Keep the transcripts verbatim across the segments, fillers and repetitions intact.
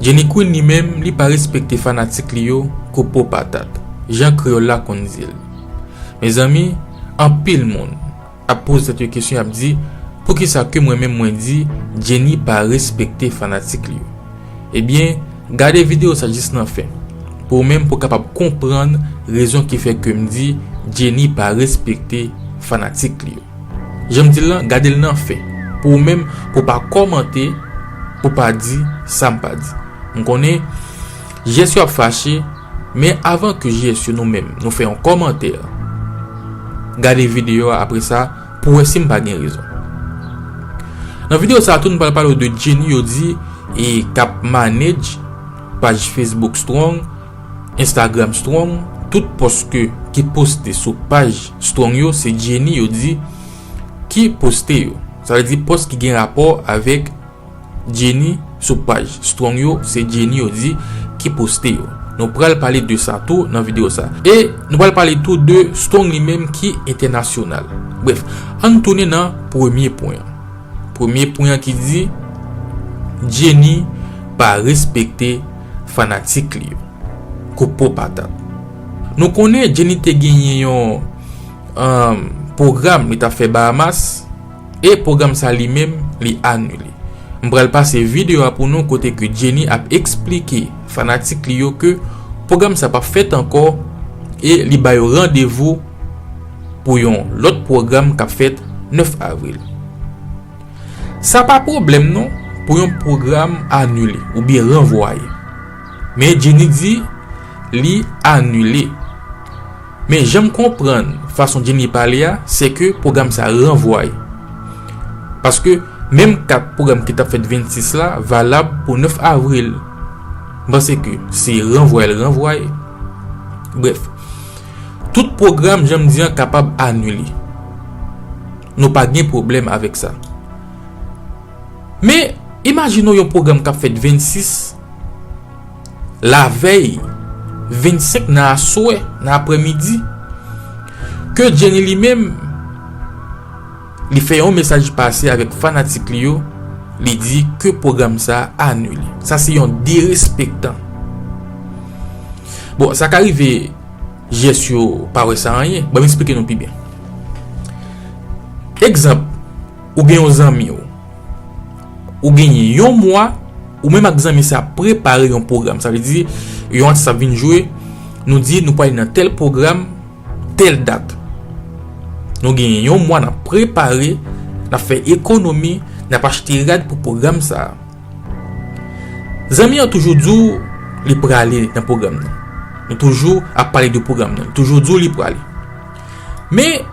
Jenny Queen li menm, li pa respekte fanatik li yo kou po patat, jan kreyòl la konn di l. Mezanmi, anpil moun ap poze tèt yo kesyon, y ap di, poukisa ke mwen menm mwen di Jenny pa respekte fanatik li yo? Ebyen, gade videyo sa jis nan fen, pou ou menm pou w kapab konprann rezon ki fè ke m di Jenny pa respekte fanatik li yo. Jan m di l lan, gade l nan fen, pou ou menm pou w pa kòmante, pou w pa di sa m pa di. M konnen J S yo ap fache, men avan ke J S yo nou menm nou fè yon kòmantè, gade videyo a apre sa pou w wè si m pa gen rezon. Nan videyo sa a tou, nou pral pale w de Jenny yo di e k ap manage paj Facebook Strong, Instagram Strong, tout pòs ke, ki poste sou paj Strong yo, se Jenny yo di ki poste yo. Sa vle di pòs ki gen rapò avèk Jenny sou paj Strong yo, se Jenny yo di ki poste yo. Nou pral pale de sa tou nan videyo sa. E nou pral pale tou de Strong li menm ki entènasyonal. Brèf, ann tounen nan premye pwen an. Premye pwen an ki di, Jenny pa respekte fanatik li yo. Kou po patat. Nou konnen Jenny te genyen yon, um, pwogram li t ap fè Bahamas, e pwogram sa li menm, li anile. M pral pase videyo a pou nou kote ke Jenny ap eksplike fanatik li yo ke pwogram sa p ap fèt ankò e li ba yo randevou pou yon lòt pwogram k ap fèt nèf avril. Sa pa pwoblèm non pou yon pwogram anile oubyen ranvwaye. Men Jenny di li anile. Men jan m konprann fason Jenny pale a, se ke pwogram sa ranvwaye. Paske menm kat pwogram ki t ap fèt vennsis la valab pou nèf avril. M panse ke se ranvwaye l ranvwaye. Brèf, tout pwogram, jan m di an, kapab anile. Nou pa gen pwoblèm avèk sa. Men, imajine w yon pwogram k ap fèt vennsis, lavèy, vennsenk nan aswè, nan aprèmidi, ke Jenny li menm, li fè yon mesaj pase avèk fanatik li yo, li di ke pwogram sa a anile. Sa se yon derespektan. Bon, sa ka rive J S yo pa wè sa anyen. Ban m eksplike nou pi byen. Egzanp, ou gen yon zanmi w. Ou genyen yon mwa, ou menm ak zanmi sa ap prepare yon pwogram. Sa vle di, yon atis ap vin jwe, nou di nou pral nan tèl pwogram, tèl dat. Nou genyen yon mwa n ap prepare, n ap fè ekonomi, n ap achte rad pou pwogram sa a. Zanmi an toujou di w li prale nan pwogram nan. Nou toujou ap pale de pwogram nan. Li toujou di w li prale. Men,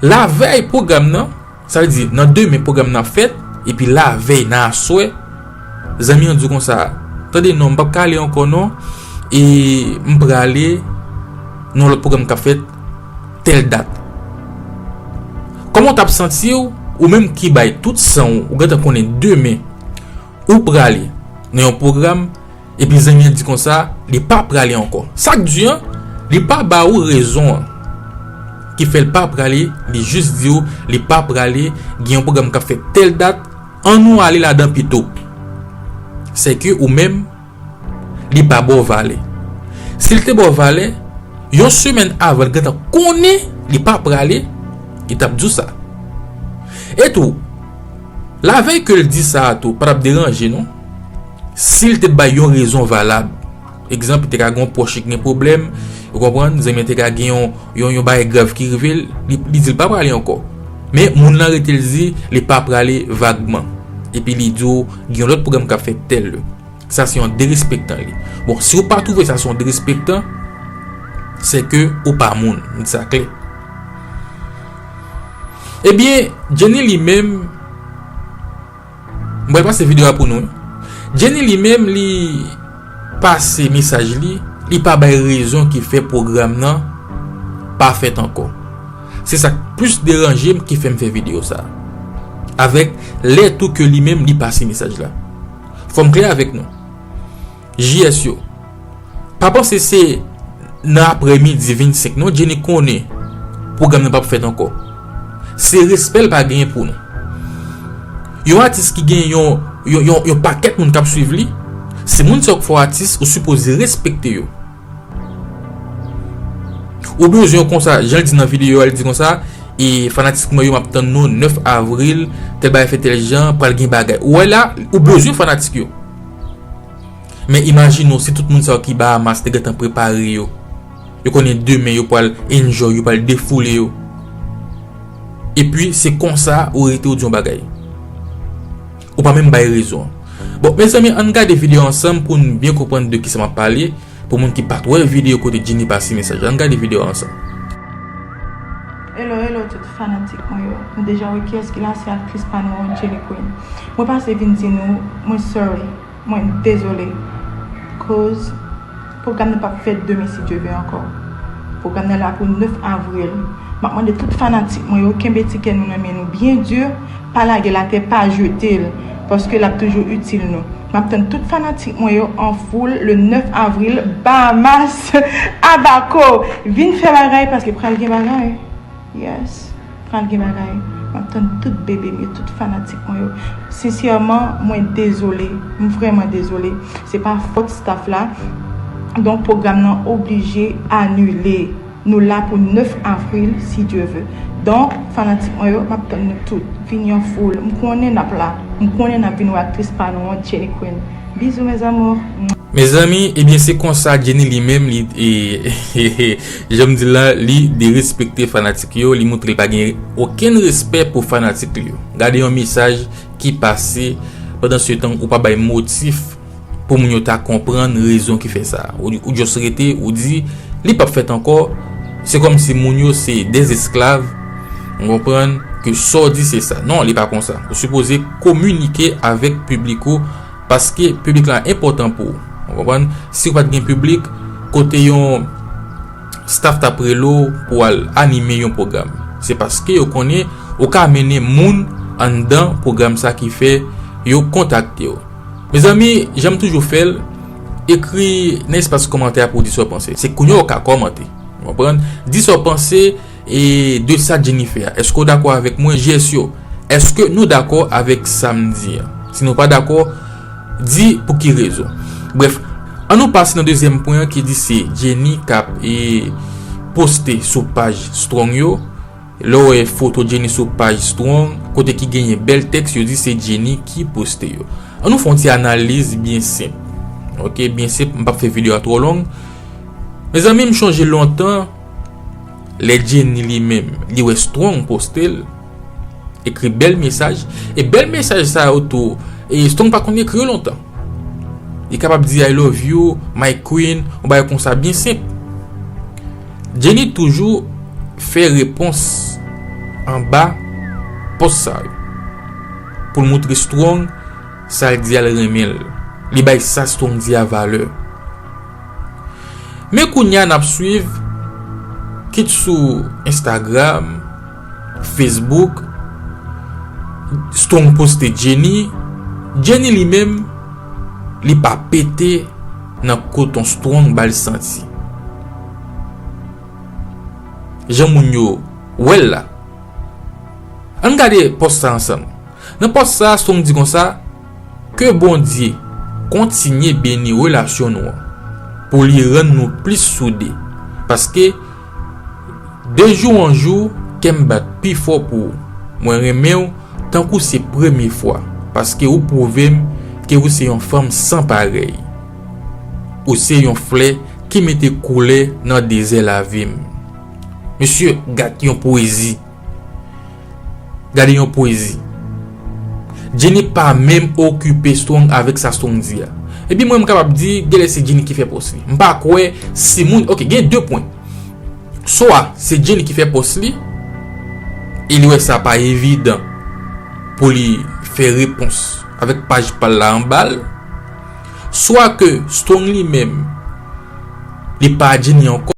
lavèy pwogram nan, sa vle di, nan demen pwogram nan ap fèt, epi lavèy nan aswè, zanmi an di w konsa, tande non, m p ap ka ale ankò non, e m prale nan yon lòt pwogram k ap fèt tèl dat. Kòman w t ap santi w, ou menm ki bay tout san w, ou gentan konnen demen, ou prale nan yon pwogram, epi zanmi an di konsa, li pa prale ankò. Sa k di an, li pa ba ou rezon an ki fè l pa prale, li jis di w li pa prale, gen yon pwogram k ap fèt tèl dat, ann nou ale ladan pito. Sèke ou menm, li pa ba w valè. Si l te ba w valè, yon semèn avan l gentan konnen li pa prale, li t ap di w sa. E tou, lavèy ke l di sa a tou, pa t ap deranje non. Si l te bay yon rezon valab, egzanp, li te ka gen yon pwòch ki gen pwoblèm, ou konprann, zanmi an te ka gen yon, yon, yon bagay grav ki rive l, li, li di l pa prale ankò. Men moun lan rete l di li pa prale vagman. Epi li di w gen yon lòt pwogram k ap fèt tèl lè. Sa se yon derespektan li. Bon, si w pa twouve sa se yon derespektan, se ke ou pa moun, m di sa klè. Ebyen, Jenny li menm, m pral pase videyo a pou nou. Jenny li menm, li pase mesaj li, li pa bay rezon ki fè pwogram nan pa fèt ankò. Se sa k plis deranje m ki fè m fè videyo sa a. Avèk lè tou ke li menm li pase mesaj la. Fò m klè avèk nou. J S yo, pa panse se nan aprèmidi vennsenk non, Jenny konnen pwogram nan p ap fèt ankò. Se respè l pa genyen pou nou. Yon atis ki gen yon, yon, yon, yon pakèt moun k ap swiv li. Se moun sa yo k fè w atis, ou sipoze respekte yo. Ou bezwen konsa, jan l di nan videyo a, l di konsa, e fanatik mwen yo, m ap tann nou nèf avril, tèl bagay fè tèl jan, pral gen bagay. Ou wè la, ou bezwen fanatik yo. Men imajine w si tout moun sa yo ki Bahamas te gentan prepare yo. Yo konnen demen yo pral enjoy, yo pral defoule yo. Epi se konsa ou rete ou di yon bagay. Ou pa menm bay rezon. Bon, mezanmi, ann gade videyo ansanm pou n byen konprann de kisa m ap pale. Pou moun ki pa t wè videyo kote Jenny pase mesaj la, ann gade videyo a ansanm. Hello, hello, tout fanatik mwen yo. Nou deja wè kiyès ki la, se aktris pa nou an, Jenny Queen. Mwen pase vin di nou, mwen sorry, mwen dezole. Koz pwogram nan p ap fèt demen, si Dye vle ankò. Pwogram nan la pou nèf avril. M ap mande tout fanatik mwen yo, kenbe tikè nou nan men nou byen di, pa lage l atè, pa jete l, paske l ap toujou itil nou. M ap tann tout fanatik mwen yo an foul le nèf avril, Bahamas, Abaco. Vin fè bagay, paske pral gen bagay. Yes, pral gen bagay. M ap tann tout bebe m yo, tout fanatik mwen yo. Sensèman, mwen dezole. M vrèman dezole. Se pa fòt staff la. Donk, pwogram nan oblije anile. Nou la pou nèf avril, si Dye vle. Donk, fanatik mwen yo, m ap tann nou tout. Vini an foul. M konnen n ap la. M konnen n ap vin wè aktris pa nou an, Jenny Queen. Bizou, mes amours. Mezanmi, ebyen, se konsa Jenny li menm, li, e, jan m di l la, li derespekte fanatik yo, li montre l pa gen okenn respè pou fanatik li yo. Gade yon mesaj ki pase, pandan se tan ou pa bay motif pou moun yo ta konprann rezon ki fè sa. Ou, ou just rete, ou di, li p ap fèt ankò, se kòmsi moun yo se dèzesklav, ou konprann, ke sa w di se sa. Non, li pa konsa. Ou sipoze kominike avèk piblik ou, paske piblik la enpòtan pou ou. Ou konprann? Si w pa t gen piblik, kote yon staff t ap rele w pou al anime yon pwogram? Se paske yo konnen ou ka mennen moun anndan pwogram sa ki fè yo kontakte w. Mezanmi, jan m toujou fè l, ekri nan espas kòmantè a pou w di sa w panse. Se kounye a w ka kòmante. Ou konprann? Di sa w panse e de sa Jenny fè a. Èske w dakò avèk mwen, G S yo? Èske nou dakò avèk sa m di a? Si nou pa dakò, di pou ki rezon. Brèf, ann nou pase nan dezyèm pwen an ki di se Jenny k ap, e, poste sou paj Strong yo. Lè w wè foto Jenny sou paj Strong, kote ki genyen bèl tèks, yo di se Jenny ki poste yo. Ann nou fè yon ti analiz byen senp. Oke, byen senp, m p ap fè videyo a twò long. Mezanmi, m chonje lontan, lè Jenny li menm, li wè Strong poste l, ekri bèl mesaj, e bèl mesaj sa yo tou, e Strong pa konn ekri yo lontan. Li kapab di "I love you, my queen", yon bagay konsa byen senp. Jenny toujou fè repons anba pòs sa yo. Pou l montre Strong, sa l di a l renmen l. Li bay sa Strong di a valè. Men kounye a n ap swiv, kit sou Instagram, Facebook, Strong poste Jenny. Jenny li menm, li pa pete nan koton Strong ba l santi. Jan moun yo wè l la. Ann gade pòs sa ansanm. Nan pòs sa, Strong di konsa, ke Bondye kontinye beni relasyon nou an, pou li rann nou plis soude. Paske, de jou an jou, kè m bat pi fò pou ou. Mwen renmen w tankou se premye fwa, paske ou pwouve m ke ou se yon fanm san parèy. Ou se yon flè ki mete koulè nan dezè lavi m. Mesye, gad yon pwezi. Gade yon pwezi. Jenny pa menm okipe Strong avèk sa Strong di a. Epi mwen, m kapab di, genlè se Jenny ki fè pòs li. M pa kwè si moun, oke, gen de pwen. Swa se Jenny ki fè pòs li, e li wè sa pa evidan pou li fè repons avèk paj pa l la anba l, swa ke Strong li menm, li pa Jenny ankò.